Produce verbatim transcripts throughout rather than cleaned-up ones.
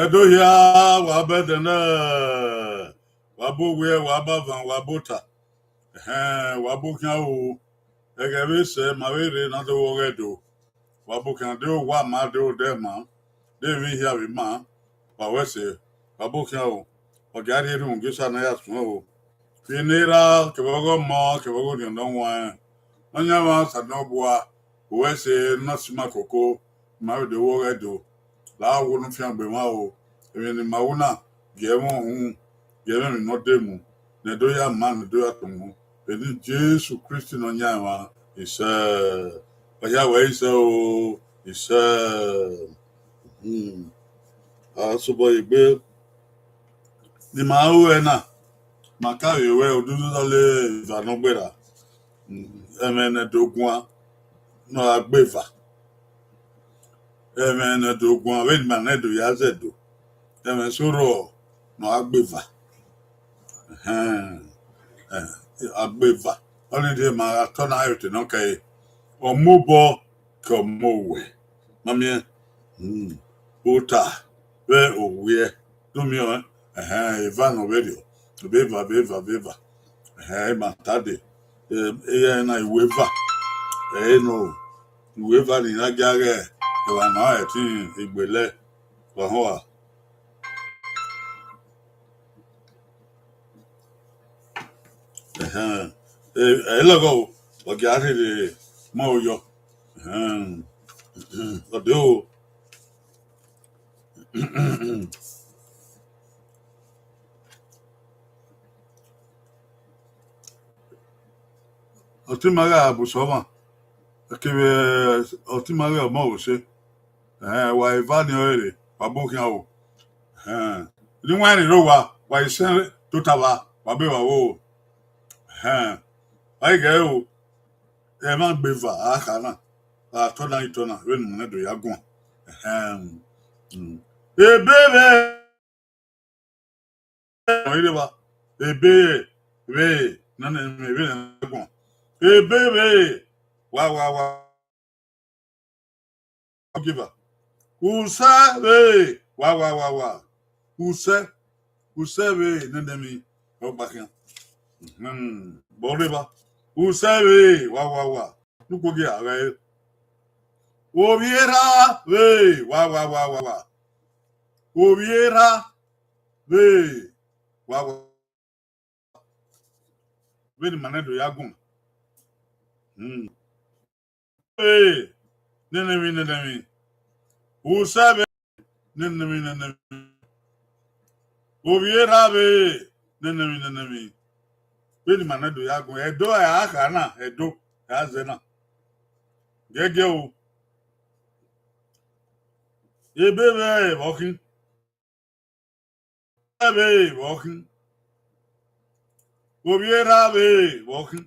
Ẹdo hia, wa bẹdẹ nẹ, wa bu owiẹ, wa bu avan, wa bu ota. Ẹhẹn, wa bu khian o. Ẹghẹ vbe sẹ ma vbe rre ne a do vbe ọghẹ do. Wa bu khian de owa ma de odẹ ma, de emwi hia vbe ma, wa wẹ sẹ, wa bu khian o. Ọ gia rhie erhunmwu Jesu ne a ya suẹn o. Fi ne erha kevbe ọghe ọmọ kevbe ọghe Orhiọn Ne Ọ Huanrẹn. Nọyaẹnmwa Osanobua, u wẹ sẹ ne ọ si ima koko, ma vbe do vbe ọghẹ do. La wo ne u fiangbe mwa o, emwi ne ima ru na, gie ẹmwẹ uhunmwu, gie ẹmwẹ emwi ne ọ demu, ne ẹ do ya ma, ne ẹ do ya tọn mu. Vbe eni Jesu Kristi Nọyaẹnmwa, isẹ. Ọ hia wẹ isẹ o, isẹ. Hmm. A sobọ ye egbe, ne ima ru ẹre na, ma ka vbe wẹ odudulọle eva ne ọ gberra, ẹmwẹ ne ẹ do guan ne ọ gha gbe eva. Ẹmwẹ ne ẹ do guan vbene ima nẹ do ya zẹ do, ẹmwẹ eso rrọọ ne ọ gha gbe eva. Ẹhẹn, a gbe eva. Ọnii rhie ma gha tọ na, ẹre te ne ọ kẹe, ọ mobọ ke ọ mu owẹ. Ma miẹn, hmm, ota vbe owiẹ, do miẹn ọnrẹn, ẹhẹn, eva ne ọ vberriọ, vbe eva, vbe eva, vbe eva. Ẹhẹn, ima ta dee, iran na iweva, ẹre nọ, iweva ne I na gia ghe evba ne ọ ẹtin igbele, wa họn a. Ẹhẹn. Ẹ, ẹ lọghọ o, ọ gia rherhe ma yọ. Ẹhẹn. Ọ de o. Ọtẹn ima gha bu sẹ ọmwa, kevbe ọtẹn ima gha ọmọ ọvbosẹ. Ẹhẹn, wa eva ni ọrere, wa bu khian o. Ẹhẹn. Ne I wanrẹn rre owa, wa i sẹ tota vba, wa be vba vbo. Ẹhẹn. Wa i ghẹ o, ẹmwẹ agbeva a kha na, a tọ na, i tọ na, vbene imẹ nẹ do ya guan. Ẹhẹn. Mm. Ebe vbe, ọ i re evba. Ebe vbe, nene mi vbe ne guan. Ebe vbe, wa, wa, wa. Give her. Usẹ vbe, wa, wa, wa, wa. Usẹ, usẹ vbe, nene mi, ọ gba khian. Hmm, bọ rre evba. Usẹ vbe, wa, wa, wa. Ne ukpo gie a ghae. Ovbi erha vbe, wa, wa, wa, wa, wa. Ovbi erha vbe, wa, wa. Vbene ima nẹ do ya guan. Hmm. Vbe, nene emwi, nene emwi. Usẹ vbe, nene emwi, nene emwi. Ovbi erha vbe, nene emwi, nene emwi. Vbene ima nẹ do ya guan. Ẹdo a kha na, Ẹdo, a zẹ na. Gẹgẹ o. Ebe vbe vbe ọ khin. Vbe vbe ọ khin. Ovbi erha vbe vbe ọ khin.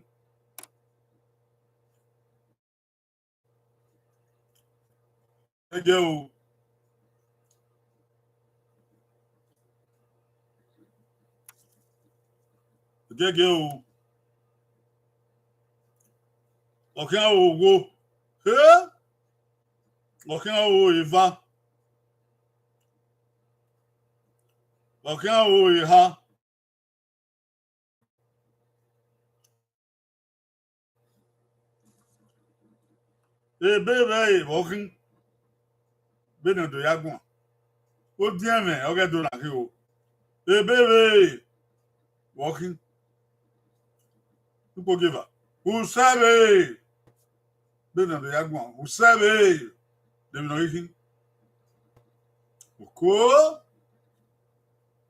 Ẹjẹ o. Gẹgẹ o. Ọ khian ro owo. He? Ọ khian ro eva. Ọ khian ro eha. Ebe vbe vbe ọ khin. Vbene ọ do ya guan. Odiẹnmwẹ ọghe Ẹdo na khin o. Ebe vbe vbe ọ khin. Ukpo gie evba. Usẹ vbe. Vbene ọ do ya guan. Usẹ vbe. De emwi ne ọ ghi khin. Oko.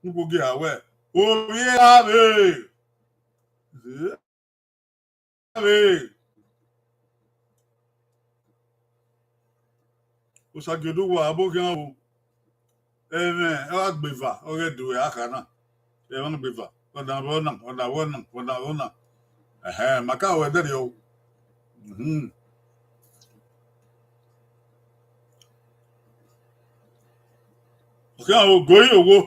Ukpo gie a wẹ. Ovbi erha vbe. Vbe. Osagiẹdu wa abo khian o. Ẹmwẹ ọ gha gbe eva, ọghe Ẹdo a kha na. Ẹmwẹ ọ gha gbe eva. Ọna vbe ọna, ọna vbe ọna, ọna vbe ọna. Ẹhẹn, ma ka wẹ dẹrriọ o. Mhm. Ọ khian o, goi owo.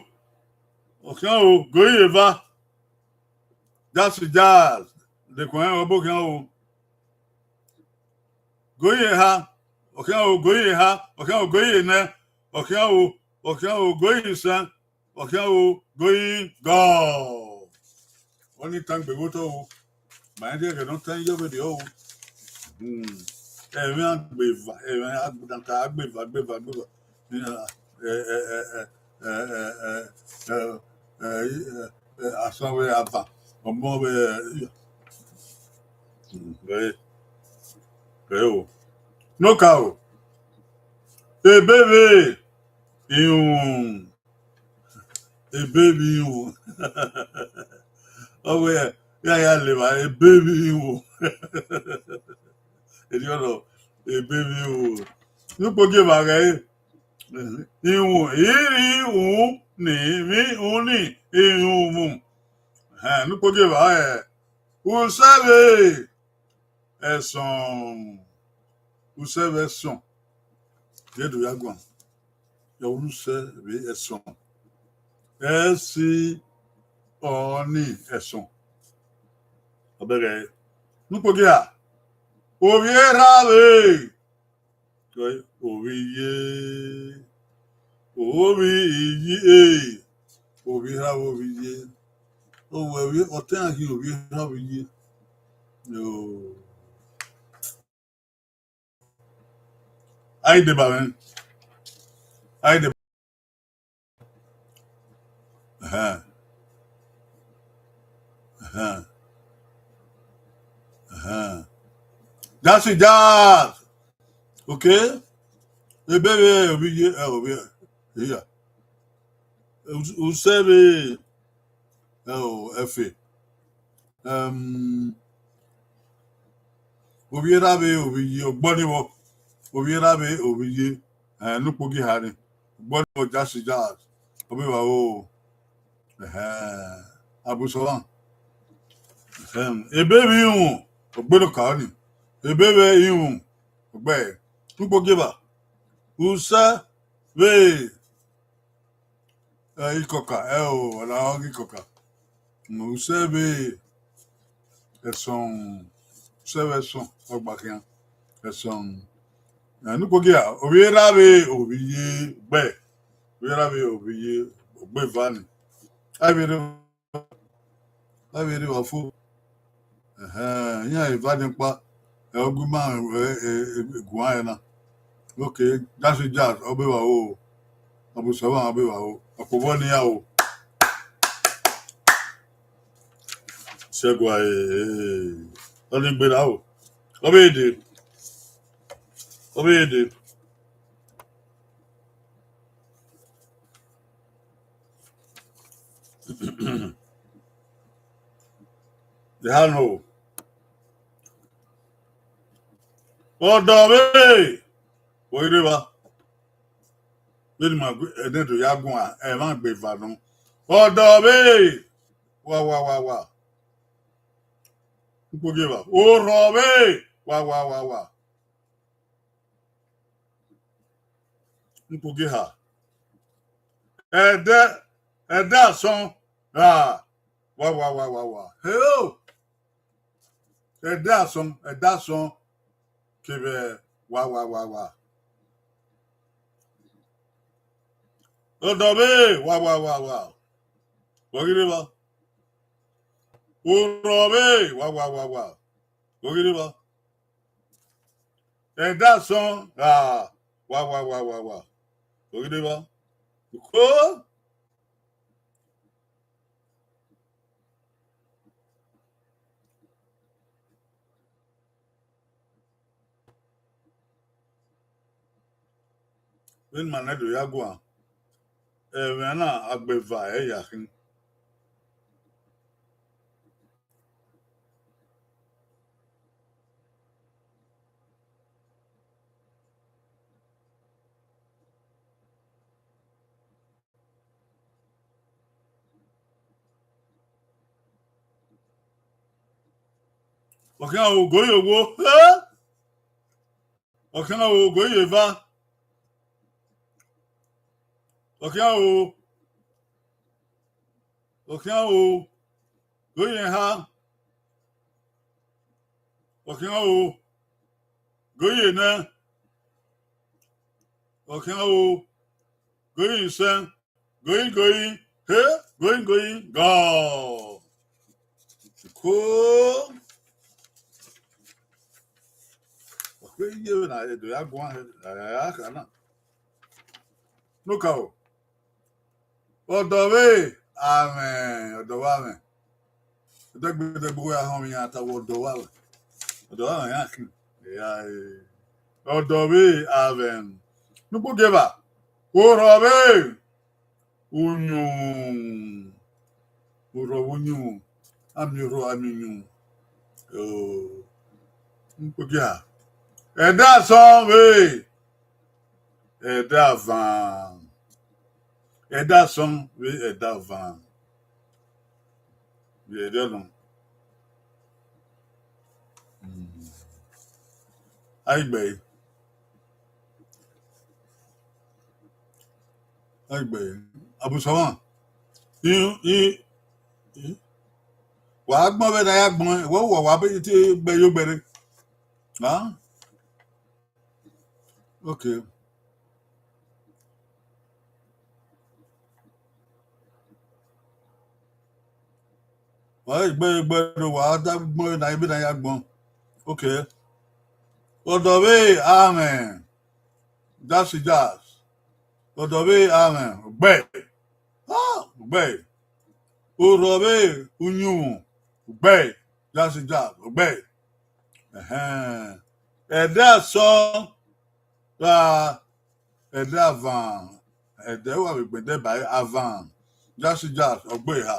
Ọ khian o, goi eva. Jasi jazz, de khuẹn ọbo khian o. Goi eha, ọ khian o, goi eha, ọ khian o, goi enẹ, ọ khian o, ọ khian o, goi isẹn, ọ khian o, goi gọọ. Ọ ni tan gbe vbe otọ o. Ma rẹn rhiẹghẹ ne ọ tan iyọvberriọ o. Hmm. Ẹmwẹ agbeva, ẹmwẹ agbedanta, agbeva, agbeva, agbeva. Eh, eh, eh, eh, eh, eh, eh, eh, eh, eh, eh, asan vbe ava, ọmọ vbe, eh, hmm, vbe, vbe o. Nọka o. Ebe vbe irunmwu. Ebe vbe irunmwu. Ọ wẹ, ya ya leva, ebe vbe irunmwu. Erriọ nọ, ebe vbe irunmwu. Ne ukpo gie evba ghẹ, irunmwu, irunmwu, ni, vbe irunmwu ni, irunmwu. Ẹhẹn, ne ukpo gie evba, ẹ, usẹ vbe ẹsọn, usẹ vbe ẹsọn. Ghẹ do ya guan. Ya wẹ usẹ vbe ẹsọn. Ẹ si ọni ẹsọn. Ọ bẹghe ne ukpo gie a. Ovbi erha vbe. Ovbi iye. Ovbi iye. Ovbi erha vbe ovbi iye. Ovbi, ọtẹn a khin ovbi erha vbe ovbi iye. Oh. A i deba mwẹ. A i deba. Ẹhẹn. Ẹhẹn. Ẹhẹn. Jasi jazz. Okay. Ebe vbe ovbi iye, ẹ, ovbi, iya. Us-, usẹ vbe, ẹ, o, ẹfe. Ẹm, ovbi erha vbe ovbi iye, ọgbọ ni vbọ. Ovbi erha vbe ovbi iye, ẹ, ne ukpo gie eha ni. Ọgbọ ni vbọ, jasi jazz. Ọ vbe vba o. Ẹhẹn, Abu Salam. Ẹhẹn, ebe vbe irunmwu, ọgbe ne ọ ka ni. Ebe vbe irunmwu, ọgbe, ne ukpo gie evba. Usẹ vbe, ẹ, ikọka, ẹ o, ọ na ghi ikọka. Usẹ vbe ẹsọn, usẹ vbe ẹsọn, ọgba khian, ẹsọn. Ẹ, ne ukpo gie a, ovbi erha vbe ovbi iye gbe, ovbi erha vbe ovbi iye gbe eva ni. A vbe rre, a vbe rre evba fo. Ẹhẹn, iran eva ni ọkpa, ẹ, ọ gu ima, ẹ, ẹ, ẹ, guan ẹre na. Okay, Jasi Jazz, ọ be vba o. Abu Savan, ọ be vba o. Ọkpobọ ne iran o. Sẹgua, ẹ, ẹ, ọ ni gberra o. Ọ be dee. Ọ be dee. Eha nọ. Ọdọ vbe, wẹ i rre evba. Vbene ima gu-, ẹdẹdẹ ya guan, ẹmwẹ gbe eva nọ. Ọdọ vbe, wa, wa, wa, wa. Ukpo gie evba. Orhọ vbe, wa, wa, wa, wa. Ukpo gie eha. Ẹdẹ, ẹdẹ asọn, ra, wa, wa, wa, wa, wa. Heo! Ẹdẹ asọn, ẹdẹ asọn, kevbe wa, wa, wa, wa. Ọdọ vbe, wa, wa, wa, wa. Wẹ i rre evba. Orhọ vbe, wa, wa, wa, wa. Wẹ i rre evba. Ẹdẹ asọn, ra, wa, wa, wa, wa, wa. Wẹ i rre evba. Uko. Vbene ima nẹ do ya guan, ẹmwẹ na agbeva ẹre ya khin. Ọ khian o, go ye owo, eh? Ọ khian o, go ye eva. Ọ khian o, ọ khian o, go ye eha. Ọ khian o, go ye enẹ. Ọ khian o, go ye isẹn. Going, going, he, going, going, go. Cool. Ọkpẹ iye vbe na do ya guan, ya kha na. Nuka o. Ọdọ vbe amwẹ, ọdọ vbe amwẹ. Dẹgbe, dẹgbe, wẹ a họn mwi yan ta wẹ ọdọ vbe amwẹ. Ọdọ vbe amwẹ ya khin. Ya, eh. Ọdọ vbe amwẹ. Nukpo gie evba. Orhọ vbe uyunmwu. Orhọ vbe uyunmwu. Ami orhọ, ami uyunmwu. Oh. Nukpo gie a. Ẹdẹ asọn vbe ẹdẹ avan. Ẹdẹ asọn vbe ẹdẹ avan. Vbe ẹdẹ nọ. Mm. Aigbe. Aigbe. Abu Savan. I, i, i. Wa gbọn vbe na ya gbọn, wẹ wa wa be te gbe yo gbẹre. Ah? Okay. Wa gbe gbe do wa da gbọn na ibe na ya gbọn. Okay. Ọdọ vbe amwẹ. Jasi Jazz. Ọdọ vbe amwẹ. Gbe. Ah, gbe. Orhọ vbe uyunmwu. Gbe. Jasi Jazz. Gbe. Ẹhẹn. Ẹdẹ asọn ra ẹdẹ avan, ẹdẹ wa vbe gbẹdẹ ba avan. Jasi Jazz, ọ gbe eha.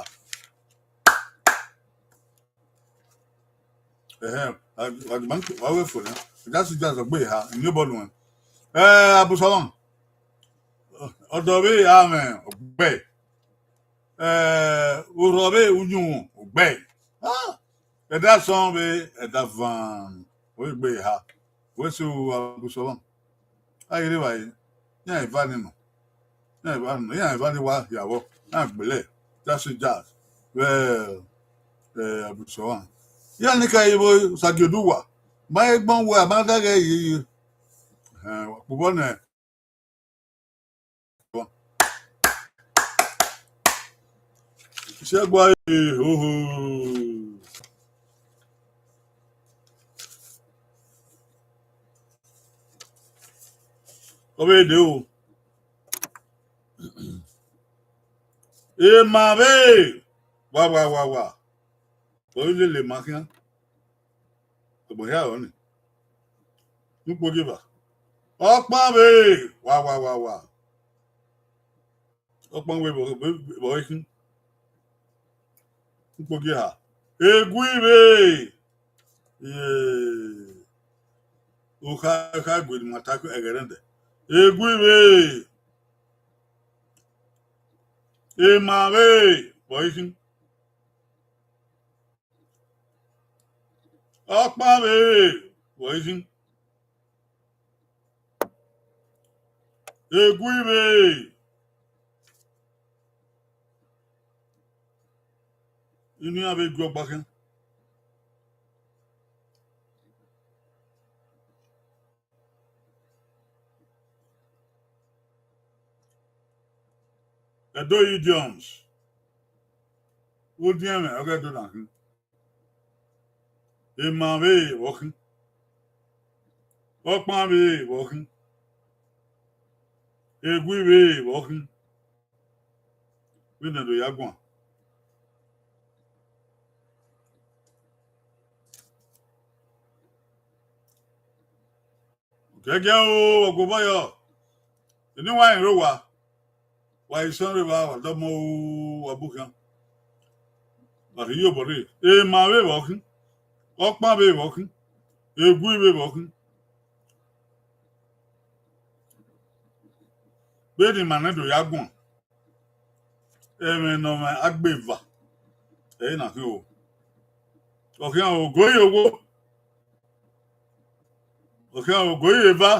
Ẹhẹn, wa, wa, wa wẹ fo na. Jasi Jazz, ọ gbe eha, eni obọ nuẹn. Eh, Abu Savan. Ọdọ vbe amwẹ, ọ gbe. Eh, orhọ vbe uyunmwu, ọ gbe. Ah, ẹdẹ asọn vbe ẹdẹ avan, ọ gbe eha. Wẹ so Abu Savan. A ghi rre evbare. Iran eva ni nọ. Iran eva ni nọ. Iran eva ni wa hia vbọ. Iran gbele. Just a jazz. Vbe, eh, Abusowan. Iran ni ka ebo Sagioduwa. Ma egbọn wẹ, a ma daghe ye, ye. Eh, kpobọ nẹ. Isẹgua, eh, hoho. Ọ vbe de o. Emavbe, wa, wa, wa, wa. Ọ i lele ma khian. Ẹgbọn hia ọnii. Ukpogieva. Ọkpanvbe, wa, wa, wa, wa. Ọkpanvbe vbe, vbe, vbe ọ i khin. Ukpogieva. Eguivbe. Ye. Okha, okha gue ne ima ta ẹghẹ rẹndẹ. Eguivbe. Emavbe. Vbe ọ i khin. Ọkpanvbe. Vbe ọ i khin. Eguivbe. Inu iran vbe gu ọgba khian. Ẹdo idioms. Udiẹnmwẹ ọghe Ẹdo na khin. Emavbe vbe ọ khin. Ọkpanvbe vbe ọ khin. Eguivbe vbe ọ khin. Vbene do ya guan. Gẹgẹ o, ọguọbọ yọ. Eni wa rẹn rre owa. Wa i sọn rre evba, wa dọmọ o, wa bu khian. Wa rhie iyobọ rre. Emavbe vbe ọ khin. Ọkpanvbe vbe ọ khin. Eguivbe vbe ọ khin. Vbene ima nẹ do ya guan. Ẹmwẹ ne ọ mwẹ agbeva, ẹ i na khin o. Ọ khian ogo ye owo. Ọ khian ogo ye eva.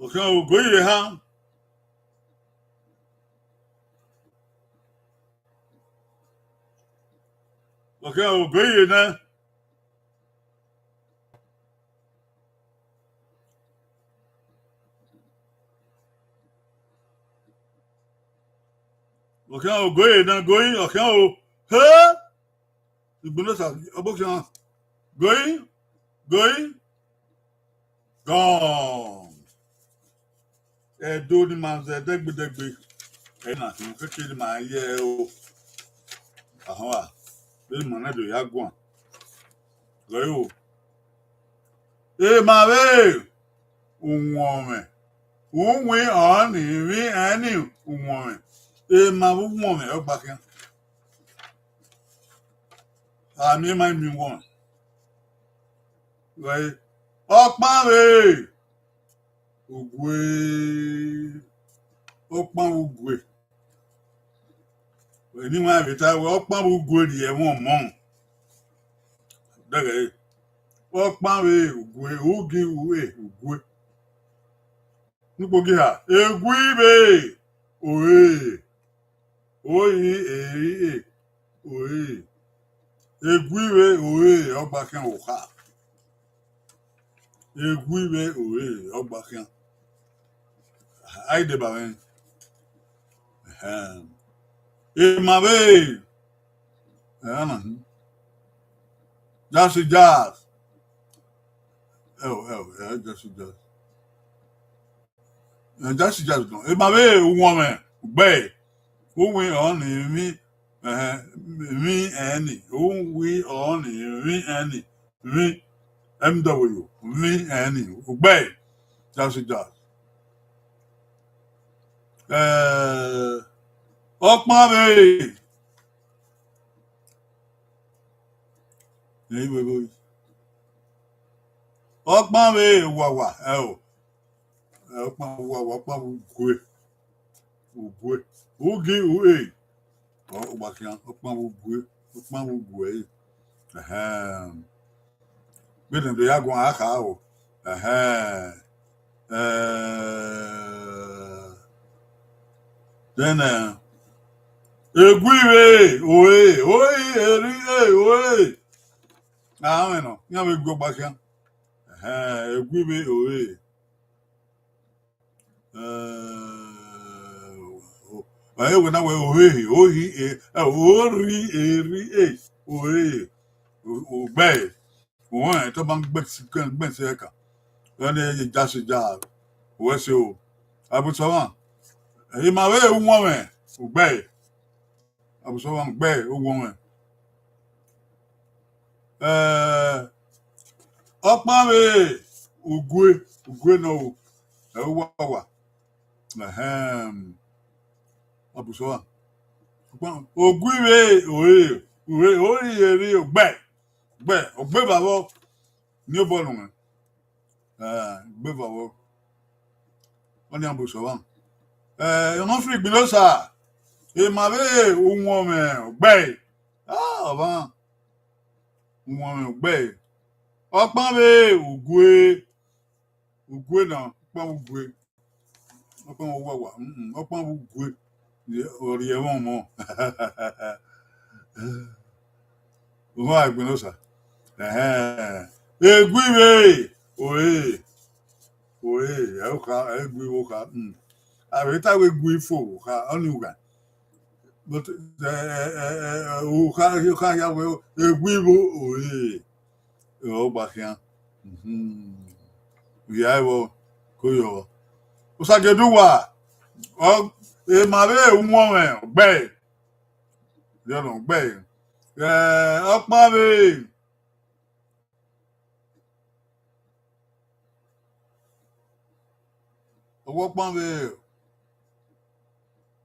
Ọ khian ogo ye eha. Ọ khian ogo ye enẹ. Ọ khian ogo ye enẹ, goi, ọ khian o. He! Igbinosa, ọ bu khian. Goi, goi, gone. Ẹdo ne ima zẹ dẹgbedẹgbe, ẹ na khian keke ne ima ye ẹre o. Ahọn a, vbe ima na do ya guan. Gọe o. Emavbe uwọnmwẹ, uwin ọnii, ivbi ẹnrẹn ni uwọnmwẹ. Emavbe uwọnmwẹ ọgba khian. A miẹn ma miẹn uwọnmwẹ. Gọe, ọkpanvbe ugue, ọkpanvbe ugue. Eni wa vbe ta wẹẹ ọkpanvbe ugue rhie ẹmwẹ ọmọ. Dẹghẹ ọkpanvbe ugue, ugi ue ugue. Nukpo gi ha, eguivbe ore. Oi, e, e, ore. Eguivbe ore ọgba khian okha. Eguivbe ore ọgba khian. A i deba mwẹ. Ẹhẹn. Emavbe. Ẹhẹn na. Jasi jazz. Ẹ o, ẹ o, ẹ jasi jazz. Ẹ, jasi jazz gan. Emavbe uwọnmwẹ ugbẹe. Uwin ọnii, ivbi, ẹhẹn, ivbi ẹnrẹn ni. Uwin ọnii, ivbi ẹnrẹn ni. Ivbi, M W, ivbi ẹnrẹn ni. Ugbẹe. Jasi jazz. Ẹ, ọkpanvbe. Ẹ, iwe, iwe. Ọkpanvbe wawa, ẹ o. Ẹ, ọkpanvbe wawa, ọkpanvbe ugue. Ugue. Ugi, ue. Ọ, ọgba khian, ọkpanvbe ugue, ọkpanvbe ugue. Ẹhẹn. Vbene do ya guan a kha o. Ẹhẹn. Eh, then, eh, egui vbe, ore, ore, eri, e, ore. Amwẹ nọ, iran vbe gu ọgba khian. Ẹhẹn, egui vbe, ore. Eh, o-, ẹ, wẹ na wẹ ohehe, ohi, e, ẹ, ori, eri, e, ohehe, o-, ogbẹe. Uwẹ, tọ ma gbẹn si, gbẹn si ẹka. Ẹne ye ja se ja, uwẹ se o. Abusọmwa, ima vbe uwọnmwẹ, ugbẹe. Abusọmwa, ugbẹe, uwọnmwẹ. Eh, ọkpan vbe ugue, ugue nọ o, ẹ, uwawa. Ẹhẹn. Abusọmwa. Ọkpan, ogui vbe, ore, ore, ori, eri, ogbẹe, ogbẹe, ogbe vbe avọ, ne obọ nọ mwẹ. Eh, ogbe vbe avọ. Ọnii Abusọmwa. Eh, Humphrey Igbinosa, ima vbe uwọnmwẹ, ogbẹe. Ah, ọmwa. Uwọnmwẹ, ogbẹe. Ọkpan vbe ugue, ugue na, ọkpan vbe ugue. Ọkpan vbe uwawa, mm, mm, ọkpan vbe ugue. Ọ rhie ẹmwẹ ọmọ. Uwa Igbinosa. Ẹhẹn. Egui vbe, ore, ore, ẹ, okha, egui vbe okha, mm. A vbe ta wẹ egui fo vbe okha, ọnii ugha. But, eh, eh, eh, eh, okha, okha ya wẹ egui vbe ore. Ọ gba khian. Mhm. Via ẹvbo, ko yọ. Osagiẹduwa, ọ, ima vbe uwọnmwẹ, ọgbẹe. Yọ nọ, ọgbẹe. Eh, ọkpan vbe, ọkpan vbe,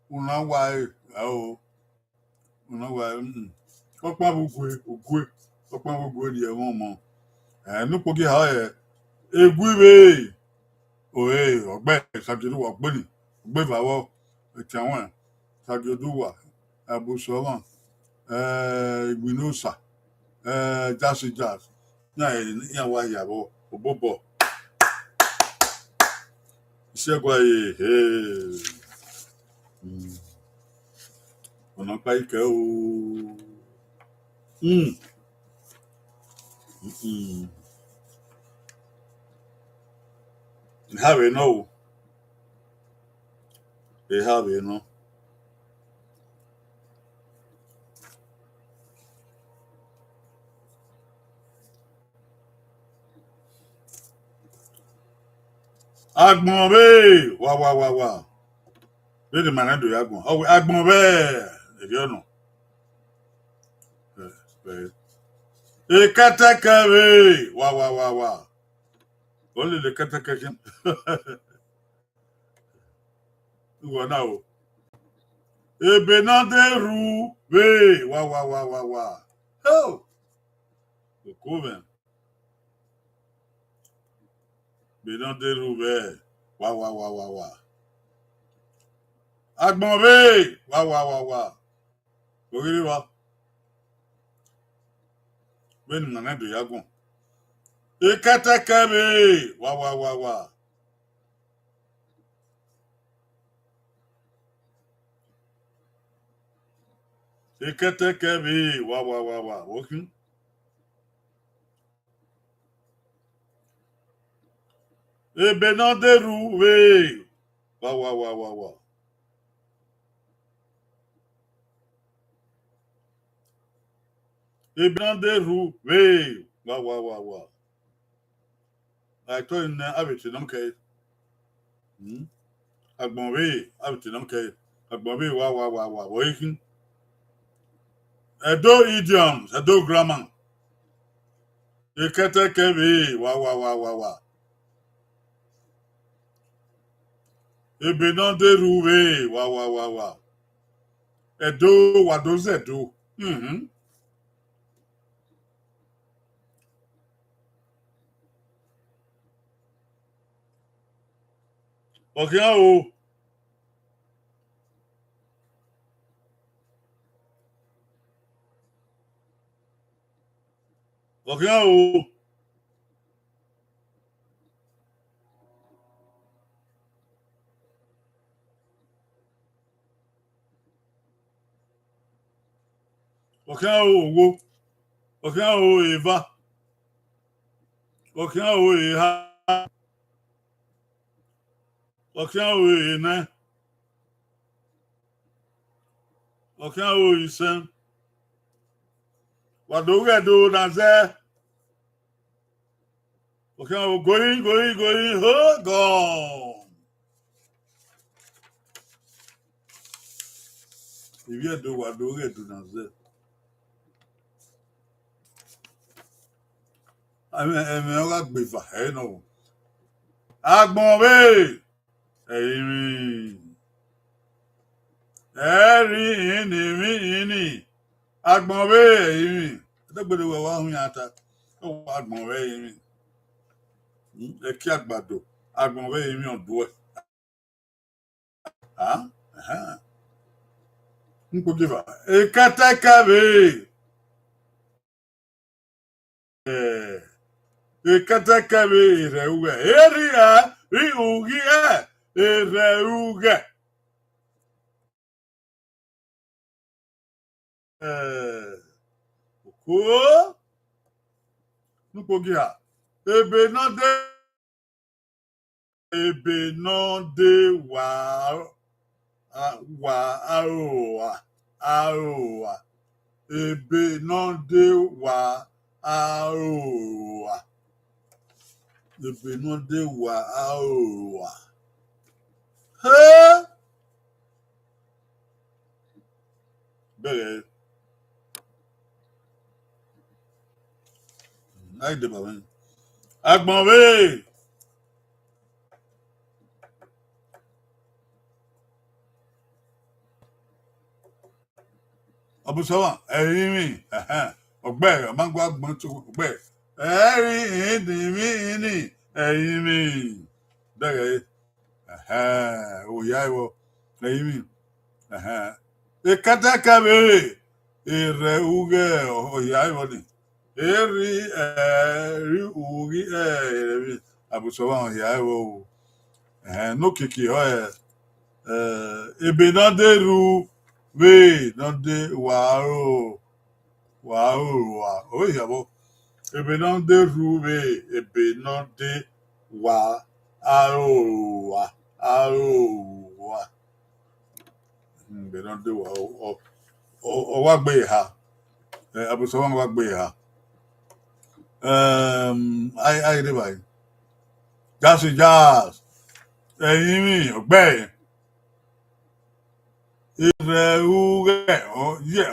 una wa ẹre, ao. Una wa, mm, mm. Ọkpan vbe ugue, ugue. Ọkpan vbe ugue rhie ẹmwẹ ọmọ. Eh, ne ukpogiẹ ha ẹre, egui vbe, ore, ọgbẹe, Osagiẹduwa, ọgbẹni, ogbe vbe avọ, etianwẹ, Osagiẹduwa, Abusọmwa, eh, Igbinosa, eh, Jasi Jas. Iran, iran wa ya vbọ, obobọ. Isẹgua ye, he. Mm. Ọna kpa ikẹ o. Mm. Mm-mm. Eha vbe nọ o. Eha vbe nọ. Agbọn vbe, wa, wa, wa, wa. Vbene ima na do ya agbọn. Ọ wẹ, agbọn vbe, erriọ nọ. Eh, eh. Ekẹtẹkẹ vbe, wa, wa, wa, wa. Ọ lele ekẹtẹkẹ khian. Uwa na o. Ebe ne ọ de rhu vbe, wa, wa, wa, wa, wa. Ho! Oko mwẹ. Ebe ne ọ de rhu vbe, wa, wa, wa, wa, wa. Agbọn vbe, wa, wa, wa, wa. Oghiri vba. Vbene ima na do ya agbọn. Ekẹtẹkẹ vbe, wa, wa, wa, wa. Ekẹtẹkẹ vbe, wa, wa, wa, wa. Okhin. Ebe ne ọ de rhu vbe, wa, wa, wa, wa, wa. Ebe ne ọ de rhu vbe, wa, wa, wa, wa. Aitọ nẹ avbe te nọ kẹ. Hmm? Agbọn vbe, avbe te nọ kẹ. Agbọn vbe, wa, wa, wa, wa, vbe ọ i khin. Edo idioms, Edo grammar. Ekẹtẹkẹ vbe, wa, wa, wa, wa, wa. Ebe ne ọ de rhu vbe, wa, wa, wa, wa. Edo, wa do zẹ Edo. Mhm. Ọ khian o. Ọ khian o. ọ khian ro owo, ọ khian ro eva, ọ khian ro eha, ọ khian ro enẹ, ọ khian ro isẹn. Wa do ghẹ do na zẹ. Ọ khian ro going, going, going, hold on. Ivbi Ẹdo wa do ghẹ do na zẹ. Ẹmwẹ, ẹmwẹ ọ gha gbe eva, ẹ nọ. Agbọn vbe, ẹrinmwi. Ẹrinmwi, ẹrinmwi. Agbọn vbe, ẹrinmwi. Ẹdẹgbẹdẹ wẹ wa hu iran ta. Ọ wa agbọn vbe, ẹrinmwi. Hmm, ẹki agbado. Agbọn vbe, ẹrinmwi ọduẹ. Ah, ẹhẹn. N kpo gieva. Ekẹtẹkẹ vbe. Eh, ekẹtẹkẹ vbe erhẹughẹ. Erriẹ, rri ughiẹ, erhẹughẹ. Eh, oko. N kpo gieva. Ebe ne ọ de, ebe ne ọ de wa, a, wa aroa, aroa. Ebe ne ọ de wa aroa. Ebe ne ọ de wa aroa. He! Bẹghe. A i deba mwẹ. Agbọn vbe. Ọbusọmwa, ẹrinmwi, ẹhẹn, ọgbẹe, ọ ma gua gbọn to ọgbẹe. Ẹrinmwi, ẹrinmwi, ẹrinmwi. Dẹghe, ẹhẹn, oya ẹvbo, ẹrinmwi, ẹhẹn. Ekẹtẹkẹ vbe, erhẹughẹ, oya ẹvbo ni. Erri, ẹ, rri ughi, ẹ, erhẹvbi, Ọbusọmwa, oya ẹvbo o. Ẹhẹn, ne okiekie ọre, ẹ, ebe ne ọ de rhu vbe ne ọ de wa aro, wa aro rua. Ọ vbe hia vbọ? Ebe ne ọ de rhu vbe, ebe ne ọ de wa aro rua, aro rua. Hmm, ebe ne ọ de wa, ọ, ọ, ọ, ọ wa gbe eha. Eh, Ọbusọmwa wa gbe eha. Ẹm, a, a i rre evbare. Jasi Jasi. Ẹrinmwi, ọgbẹe. Erhẹughẹ, ọ, yẹ,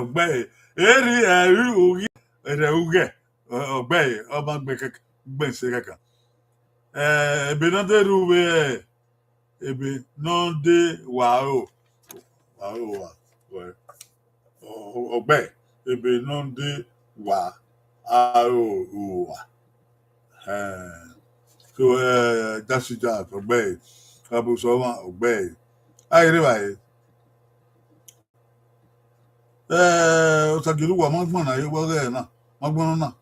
ọgbẹe. Erri, ẹrinmwi, ughi, erhẹughẹ. Ọ, ọgbẹe, ọ ma gbe kẹkan, gbe se kẹkan. Eh, ebe ne ọ de rhu vbe, ebe ne ọ de wa aro, wa aro wa, wẹ, ọ, ọ, ọgbẹe, ebe ne ọ de wa aro rua. Eh, so, eh, Jasi Jasi, ọgbẹe, Ọbusọmwa, ọgbẹe. A i rre evbare. Eh, Osagiẹrẹ uwa ma gbọn na ye vbe ọghẹe na, ma gbọn na.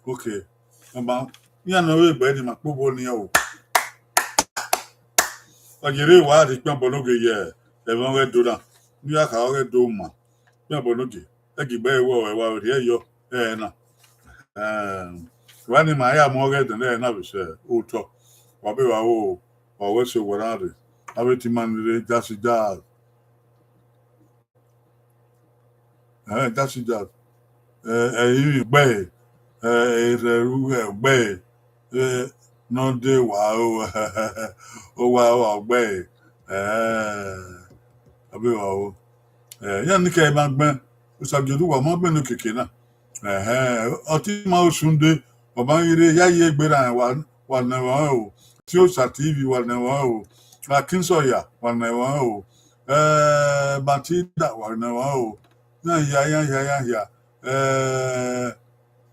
Okay. Ọma, iran ne ọ vbe gbe ni ma kpe obọ nian o. Osagiẹrẹ wa rhie ikpẹn obọ ne ogie ye ẹmwẹ ọghẹe do na. Ne iran kha ọghẹe do ma. Ikpẹn obọ ne ogie. Ẹgiẹ gbe wẹ wa rhie yọ ẹre na. Eh, wa ni ma ya mu ọghẹe dẹn ẹre na vbe sẹ otọ. Wa be wa ro, wa wẹ sẹ owa na rre. Avbe te ima ni rre Jasi Jasi. Eh, Jasi Jasi. Eh, ẹrinmwi ọgbẹe, eh, erhẹughẹ ọgbẹe, eh, ne ọ de wa aro, owa aro ọgbẹe, eh, ọ be wa aro. Eh, iran ni kẹ ma gbẹn, Osagiẹrẹ uwa ma gbẹn ne okiekie na. Ẹhẹn, ọtẹn ima Osunde, ọ ma ghi rre ya ye egbe ra wa, wa nẹ ẹmwẹ ọnrẹn o. Tiosa T V wa nẹ ẹmwẹ ọnrẹn o. Akinsọya wa nẹ ẹmwẹ ọnrẹn o. Eh, Matilda wa nẹ ẹmwẹ ọnrẹn o. Iran hia, iran hia, iran hia. Eh,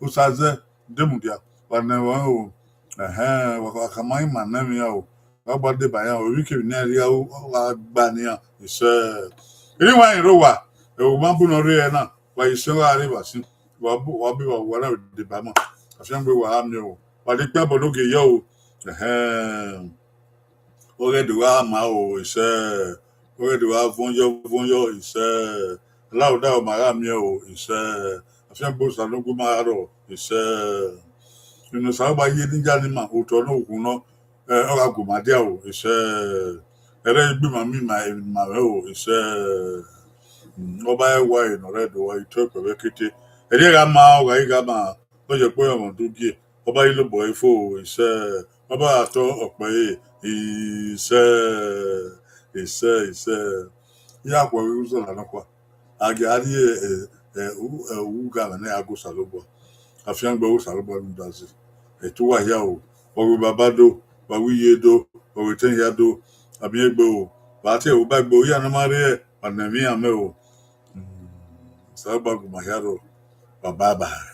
Osazẹ Demudia wa nẹ ẹmwẹ ọnrẹn o. Ẹhẹn, wa, wa khama ima nẹ ẹmwẹ iran o. Wa gba deba iran o. Emwi kevbe ne iran rhie gha gba ne iran. Isẹ. Erriọ wa rẹn rre owa, ẹvbo ma bu ne ọ rre ẹre na. Wa ye sẹ gha rre evba sin, wa bu, wa be wa, wa na deba ima. Afiangbe wa gha miẹn o. Wa rhie ikpẹn obọ ne ogie yọ o. Ẹhẹn. Ọghẹe do gha ma o, isẹ. Ọghẹe do gha vọn yọ, vọn yọ, isẹ. Laodaro ma gha miẹn o, isẹ. Afiangbe Osanobua ma gha rrọọ, isẹ. Unu Osanobua ye ne iya ni ma, otọ ne okhuo nọ, ọ gha gu ma dia o, isẹ. Ẹrẹ egbe ma miẹn ima, emwi ma mwẹ o, isẹ. Ọba ẹwae ne ọ rre Ẹdo, wa i tọ ẹkpẹ vbe kete. Ẹrriẹ gha ma, ọ gha i gha ma, ọ ye ẹkpo ọmọ do gie, ọba i lobọ ẹre fo, isẹ. Ọba gha tọ ọkpẹ ẹre, isẹ, isẹ, isẹ. Iran khuẹ vbe uzọla nọkhua, a gia rrie ugha mwẹ ne a gu Osanobua. Afiangbe Osanobua rhunmwuda zẹ, etu uwa hia o, wa vbe baba do, wa vbe iye do, wa vbe etẹn hia do, a miẹn egbe o, wa tie ẹvbo ba egbe o, iran ne ọ ma rre, wa nọ ẹmwẹ iran mẹ o. Osanobua gu ma hia rrọọ, bye bye.